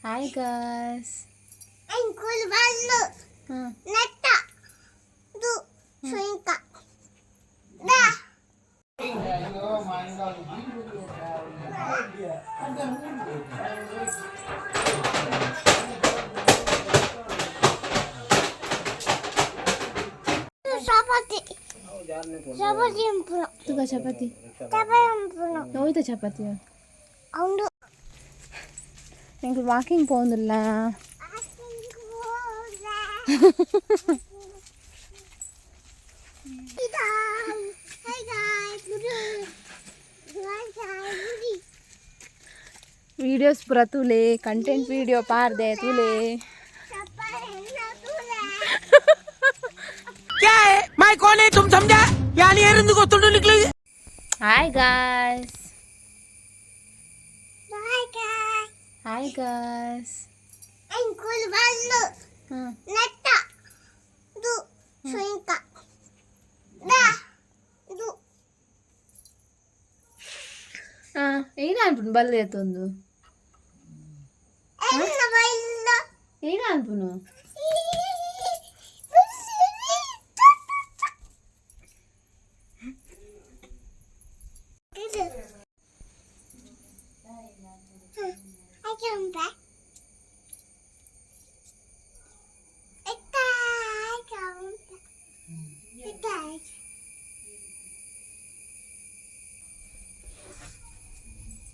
Hi guys. Uncle Ballu. Netta. Du. Swinka. Da. Chapati. Chapati ಉಂಪುನು. ತುಗ chapati. Chapati ಉಂಪುನು. ನೋಯ್ತ chapati. ಉಂಡು. ಎಂಕ್ walking ಪೋಂದಿಲ್ಲ. Videos ಪೂರ ತೂಲೆ, ಕಂಟೆಂಟ್ ವೀಡಿಯೋ ಪಾರ್ದೆ ತೂಲೆ. क्या है, मैं कौन है तुम समझा यानी ಗೊತ್ತುಂಟು ನಿಕ್ಲು. Hi guys. Hi guys. Uncle Ballu. ನೆಟ್ಟ ದು ಸುಂಕ the ದು. ಏನ ಅನ್ಪುನು ಬಲ್ಲೆ ಎತ್ತೊಂದು? ಎನ್ನ ಬಲ್ಲು? ಏನ ಅನ್ಪುನು?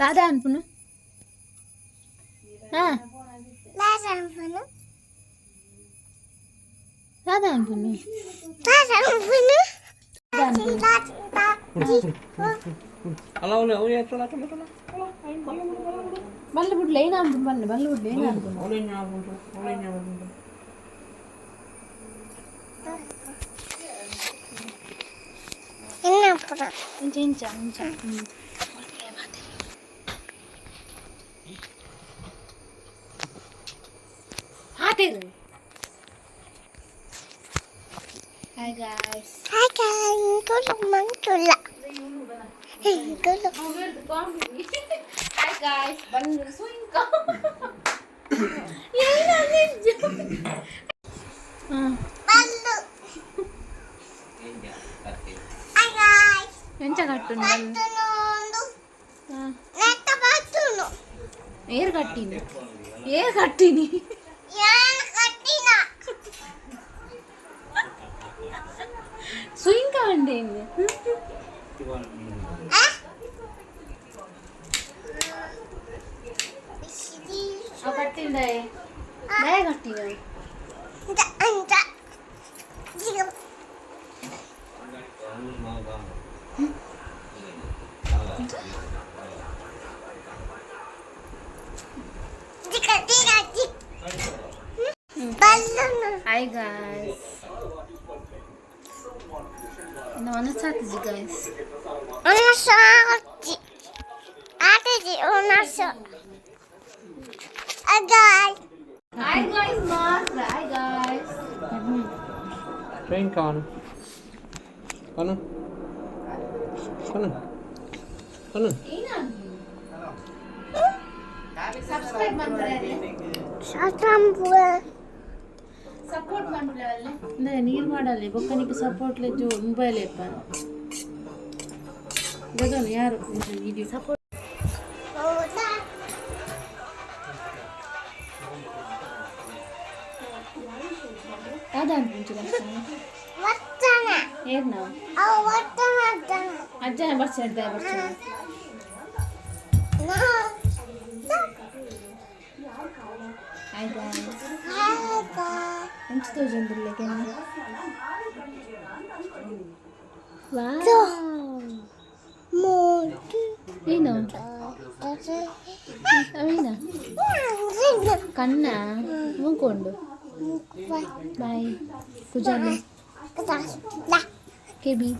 ದಾದಾ ಅನ್ಪುನು? ಹಾ, ದಾದಾ ಅನ್ಪುನು? ಬಲ್ಲೆ ಬಿಡ್ಲೆ, ಏನ ಅನ್ಪುನು? ಬಲ್ಲೆ ಬಲ್ಲೆ ಬಿಡ್ಲೆ, ಏನ ಅನ್ಪುನು? ಇಂಚ ಇಂಚ ಇಂಚ. ಹಾತೇರು. Hi guys. Hi guys, hi guys, ಬಂದು ಸುಂಕ. ಎಂಚ ಕಟ್ಟುನು? ಏರ್ ಕಟ್ಟಿನಿ, ಏರ್ ಕಟ್ಟಿನಿ. ಸುಯಿಂಕ ಅಂಡೇನು? ಕಟ್ಟಿಂದ ದಾಯ ಕಟ್ಟಿನ? Hi guys. ಮನಸ್ಸಾತಿಜಿ guys. Hi guys ಮಾತ್ರ. Hi guys. Train ಕಾನು ಕನು ಕನು ಕನು. ಸಬ್ಸ್ಕ್ರೈಬ್ ಮಾಡ್ತಾರೆ, ಸಪೋರ್ಟ್ ಮಾಡ್ಬಿಡವಲ್ಲೇ. ನೀರು ಮಾಡಲಿ ಬೊಕ್ಕನಿಗೆ ಸಪೋರ್ಟ್ ಲೆಜ್ಜು ಮೊಬೈಲ್ ಎಪ್ಪ ಗದನು ಯಾರು ವಿಡಿಯೋ. ಸಪೋರ್ಟ್ ಯಾವ್ದು ಅನ್ಪುಂಚು? ಏರ್ನ ಅಜ್ಜನ ಬರ್ಸ ಬರ್ಸ. Hi guys. ಎಂಚ ತೋಜೊಂದುಲ್ಲೆಗೆ? ವಾವ್, ಏನು ಅವೇನ? ಕಣ್ಣ ಮೂಕೊಂಡು. ಬಾಯ್ ಕುಜಾಲೆ ಕೆಬಿ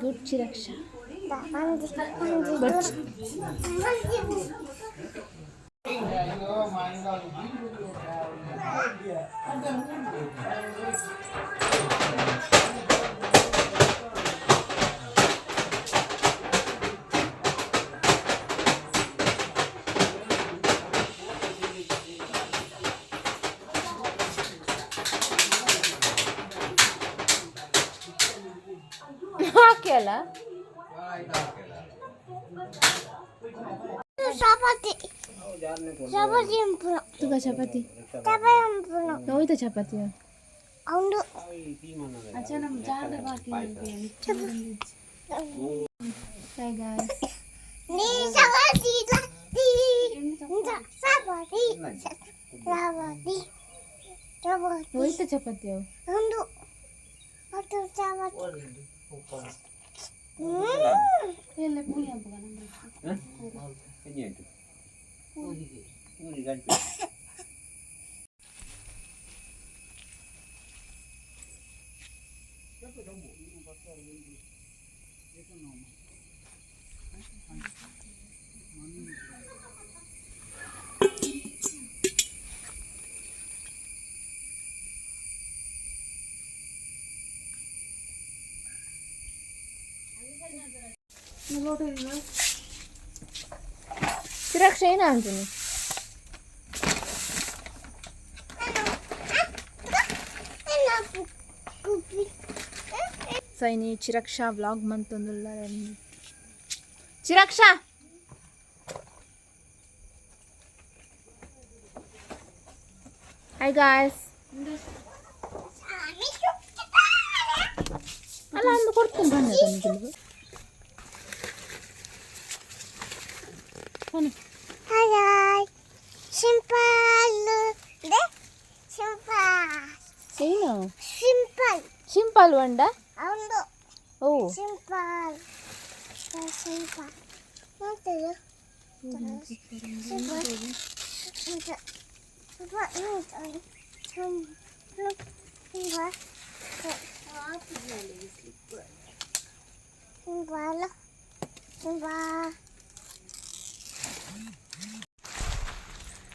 ಗುಡ್ಚಿ ರಕ್ಷಾ ಬಟ್. ಓಕೆ ಅಲ್ಲ? ಚಪಾತಿ ಚಪಾತಿ ಉಂಪುನು. ತುಗ ಚಪಾತಿ. ಚಪಾತಿ ಉಂಪುನು. ಹೋಯ್ತಾ ಚಪಾತಿ? ಅವನು. ಅಚ್ಚ, ನಮ್ಮ ಜಾಗ ಬಾಕಿ. Hi guys. ನೀ ಚಪಾತಿ ಚಪಾತಿ ಚಪಾತಿ ಚಪಾತಿ. ಹೋಯ್ತಾ ಚಪಾತಿ ಅವು? ಒಂದು ಅದು ಚಪಾತಿ. ಎಲ್ಲ ಪೂಜೆ ಹಬ್ಬ ನಮ್ಮ. ಚಿರಾಕ್ಷ ಏನ ಅಂತೀನಿ? ಸೊ ಇನಿ ಚಿರಕ್ಷಾ ವ್ಲಾಗ್ ಮಂತೊಂದುಲ್ಲ. Chiraksha, hi guys. ಅಲ್ಲ, ಅಂದು ಕೊಡ್ತೀನಿ ಬನ್ನಿ. ಹಾಯ್, ಸಿಂಪಲ್ ದೆ ಸಿಂಪಲ್. ಏನು? ಸಿಂಪಲ್. ಸಿಂಪಲ್ ಒಂಡ? ಅವನು. ಓ. ಸಿಂಪಲ್ ಸಿಂಪಲ್ ನೋಡ್ತೀವಿ. Simple simple simple simple simple.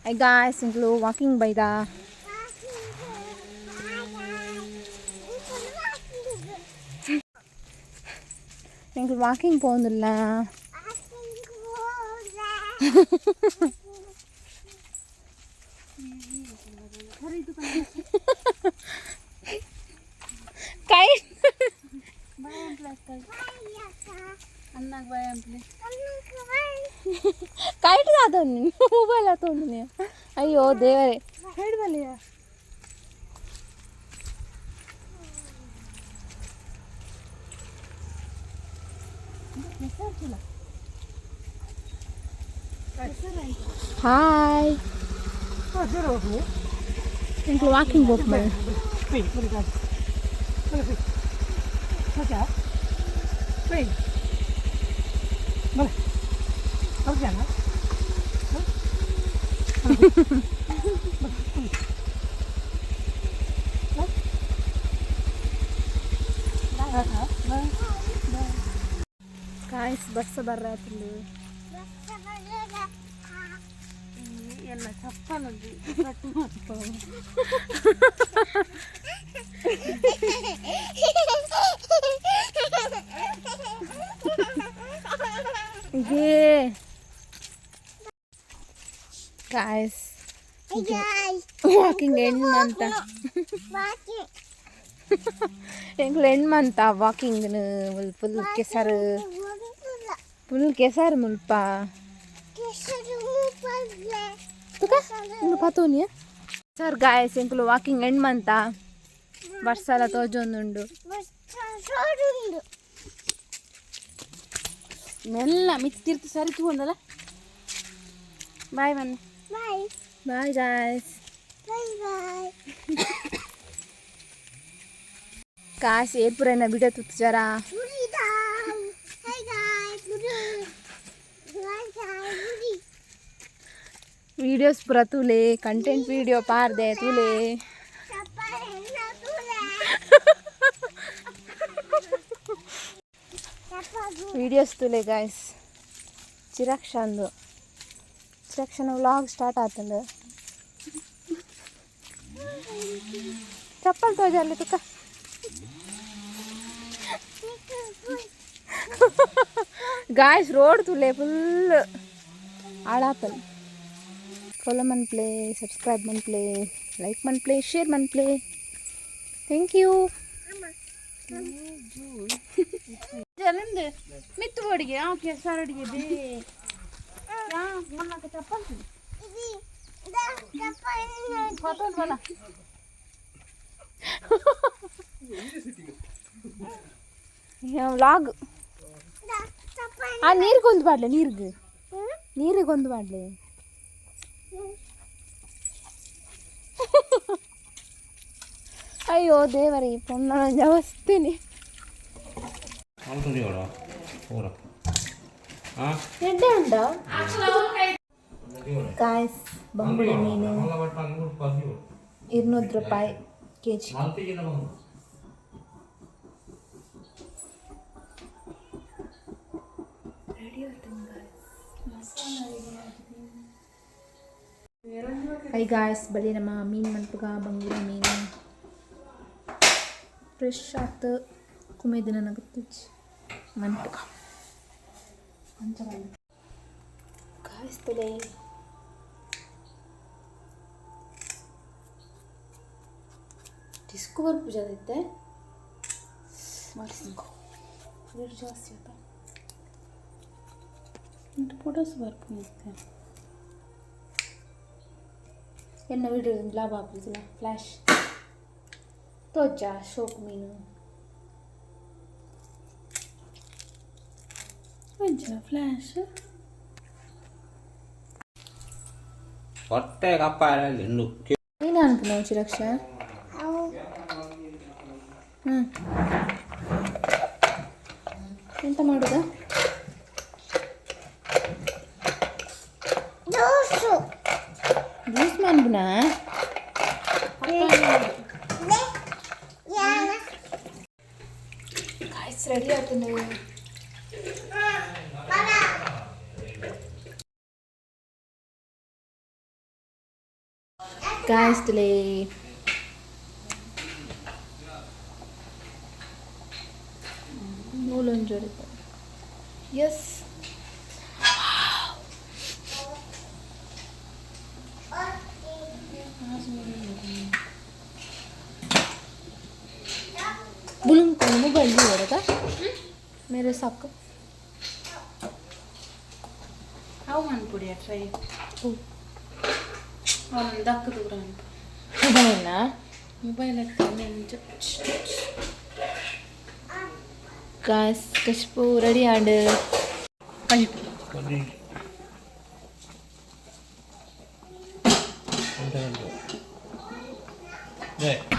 Hi guys, ಇಂಕ್ಲು walking ಬೈದ. ಎಂಕ್ಲು ವಾಕಿಂಗ್ ಪೋಂದುಲ್ಲ. ಕೈ. ಅನ್ನಾಗ ಬಾಯ್ ಅಂಪ್ಲೆ. ಕೈಟ್ ಆತೊಂದು ಮೊಬೈಲ್ ಆತೊಂದು. ಅಯ್ಯೋ ದೇವರೇ, ಕೈಟ್ ಬಲ್ಲಿಯ. ಹಾಯ್, ಎಂಕ್ಲು ವಾಕಿಂಗ್ ಹೋಗ್ಬೇಡ. ಗಾಯ್ಸ್, ಬರ್ಸ ಬರ್ರಾತಿಲ್ಲು. ಎಲ್ಲ ಚಪ್ಪಲದ್ದು ಕಟ್ ಮಾಡ್ತಾವ. ಗೆ ಗಾಯ್ಸ್, ವಾಕಿಂಗ್ ಎಂಡ್ ಮಂತ. ಎಂಕ್ಲು ಎಂಡ್ ಮಂತ ವಾಕಿಂಗ್. ಫುಲ್ ಕೆಸರು, ಫುಲ್ ಕೆಸರು ಮುಲ್ಪ. ತುಕ ಇಂದು ಪತೋನಿಯ ಸರ್. ಗಾಯ್ಸ್, ಎಂಕ್ಲು ವಾಕಿಂಗ್ ಎಂಡ್ ಮಂತ. ಬರ್ಸಲ ತೋಜೊಂದುಂಡು. ಮೆಲ್ಲ ಮಿತ್ ತಿರ್ತು ಸರಿ ತಗೊಂಡಲ್ಲ. ಬಾಯ್ ಬನ್ನಿ. Bye. Bye guys. Bye bye. ಕಾಸು ಏರ್ಪುರೈನ ವಿಡಿಯೋ ತುತ್ತು ಜರ. Hi guys. Bye guys. Videos ಪೂರ ತೂಲೆ, ಕಂಟೆಂಟ್ ವಿಡಿಯೋ ಪಾರ್ದೆ ತೂಲೆ. ಚಪ್ಪಾಳೆ ತೂಲೆ. ಚಪ್ಪಾಳೆ. ವಿಡಿಯೋಸ್ ತೂಲೆ ಗಾಯ್ಸ್. ಚಿರಕ್ಷಂದು ಚಿರಕ್ಷನ ವ್ಲಾಗ್ ಸ್ಟಾರ್ಟ್ ಆತಂದು. ಚಪ್ಪಲ್ ತೋಜಲ್ಲಿ ತುಕ್ಕ. ಗಾಯ್ಸ್, ರೋಡ್ ತೂಲೆ, ಫುಲ್ ಹಾಳಾತನ್. ಫಾಲೋ ಮನ್ಪ್ಲೆ, ಸಬ್ಸ್ಕ್ರೈಬ್ ಮನ್ಪ್ಲೆ, ಲೈಕ್ ಮನ್ಪ್ಲೆ, ಶೇರ್ ಮನ್ಪ್ಲೆ. Thank you. ಅಮ್ಮ. ಜಲಂದು ಮಿತ್ತು ಬೋಡಿಗೆ ಆ ಕೆಸರು ಅಡಿಗೆ ಬೇ ಮೊನ್ನ ಚಪ್ಪಲ್ ಫೋಟೋ ಬಲ. ವ್ಲಾಗ್. ಆ ನೀರ್ಗೊಂದು ಬಾಡ್ಲೆ, ನೀರ್ಗೆ ನೀರಿಗೊಂದು ಬಾಡ್ಲೆ. ಅಯ್ಯೋ ದೇವರೇ, ಪೊನ್ನ ಜಾಸ್ತಿನಿ. ಎಡ್ಡೆ ಉಂಟಾ ಗಾಯ್ಸ್? ಬಂಗುಡೆ ಮೀನು 200 ರೂಪಾಯಿ ಕೆ ಜಿ. ಹೈ ಗಾಯ್ಸ್, ಬಳಿ ನಮ್ಮ ಮೀನು ಮನ್ಪುಗ. ಬಂಗುಡೆ ಮೀನು ಫ್ರೆಶ್ ಆತು. ಕುಮೇದಿನ ನನಗೆ ಮನ್ಪುಗ. ಗಾಯ್ಸ್, ತುಲೆ ಡಿಸ್ಕೋ ಬರ್ಪುಜ ಇತ್ತೆ. ರೇಟ್ ಜಾಸ್ತಿ ಆತ. ಫೋಟೋಸ್ ಬರ್ಪುನ. ಎನ್ನ ವಿಡಿಯೋ ಲಾಭ ಆಪುಜಿಲ್ಲ. ಫ್ಲ್ಯಾಶ್ ತೋಜ ಶೋಕ್ ಮೀನು. ಒಂಚಿನ ಫ್ಲ್ಯಾಶ್. ಹೊಟ್ಟೆ ಕಪ್ಪ ಇನ್ನು. ಏನು ಅನ್ಪುನ ಚಿರಕ್ಷ? ಹ್ಞೂ, ಎಂತ ಮಾಡುದಾ? ಜ್ಯೂಸು. ಜ್ಯೂಸ್ ಮನ್ಪುನ? ಯಾನ. ಗಾಯ್ಸ್, ರೆಡಿ ಆತನು. ಗಾಯ್ಸ್, ತುಲೆ ನೂಲೊಂಜೋರಿ. ಎಸ್. ಬುಲುಂಗ್ ಮೊಬೈಲ್ ಬರೋದಾ ಮೇರೆ ಸಾಕು. ಅವು ಮನ್ಪುಡಿಯ ಟ್ರೈ. ಅವನೊಂದು ದಕ್ಕ ದೂರ ಅನ್ಪು. ಮೊಬೈಲ್ನ. ಮೊಬೈಲ್ ಹತ್ತಿ. ಗಾಯ್ಸ್, ಕಶ್ಪು ರೆಡಿ ಆಂಡ್.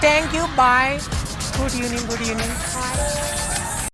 Thank you, bye, good evening, good evening.